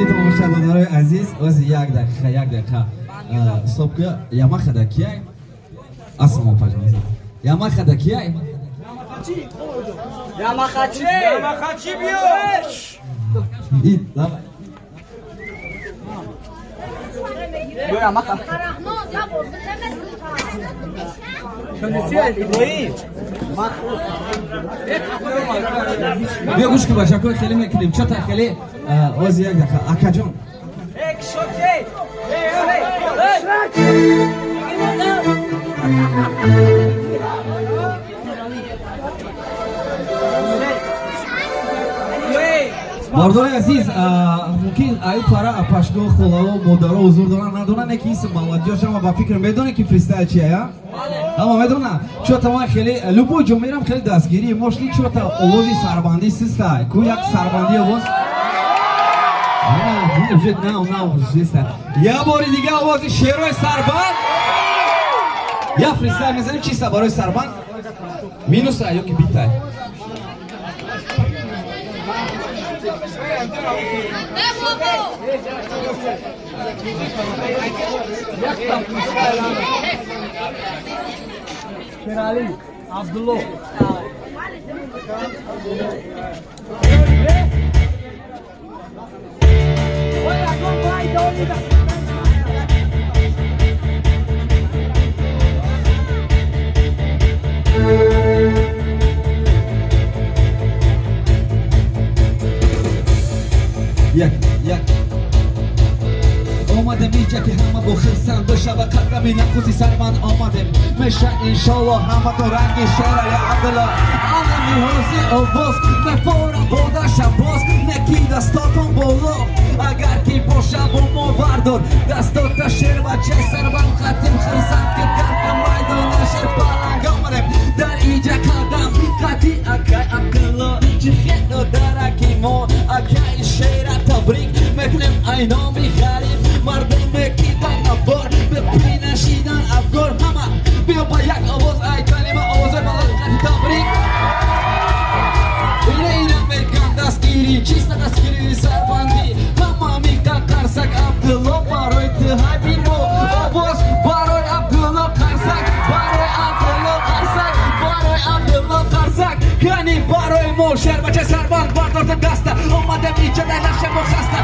Хурсандитон бошад, додарои азиз. Ози як дақиқа, як дақиқа стоп ка. Ямахада кияй? Ассалому алайкум. Ямахада кияй? Ямахачи! Ямахачи биё! И, давай. Ямаха. Иброим. Биё, гӯш ки, бачакои, хеле мекунем чота хеле. Ози як дақиқа, акаҷон. Эй, кишоке! Эй, эй, эй! Бардори азиз, мумкин аю пара апашгоҳ, холао, модаро ҳузур доранд, надонанд, ки исм молодёжь ҳама ба фикр медонед, ки фристайл чия, ҳама медонад. Чота ман хеле любой ҷо мерам, хеле дастгирӣ мошли. Чота овози сарбандӣ систай ку, як сарбандӣ овоз уже нав нав систай. Я бори дига овози шерои сарбанд. Я фристайл мезанем чиста барои сарбанд, минуса ё ки битай. Шерали, Абдулло. Як як омадем иҷа, ки ҳама бо хирсанд бишава. Қадами нахуси сарбанд омадем, меша иншолло ҳаматон ранги шера. Я Абдулло, анами ҳози овоз мефора бодаша боз неки, дастотон боло, агар ки боша бо мо бардор дастота. Шербачаи сарбанд хатим хирсанд, ки гарка майдона шер паланг омадем дар иҷа қадам қати акай Абдулло. Чи хело дараки мо акай шера табрик мекунем, ай номи ғариб мардуме, ки дар навор бепинашидан афгор. Ҳама биё ба як овоз, ай калима, овозои баланд қати табрик. Ина ина мекан дастгирӣ, чиста дастгирии сарбандӣ. Ҳама миқта қарсак, Абдулло, барои ту мо овоз барои Абдулло, қарсак барои Абдулло, қарсак барои Абдулло, қарсак кани барои мо. Шербача сарбанд, бардорта даста, омадем иҷа дар нақша мо хаста.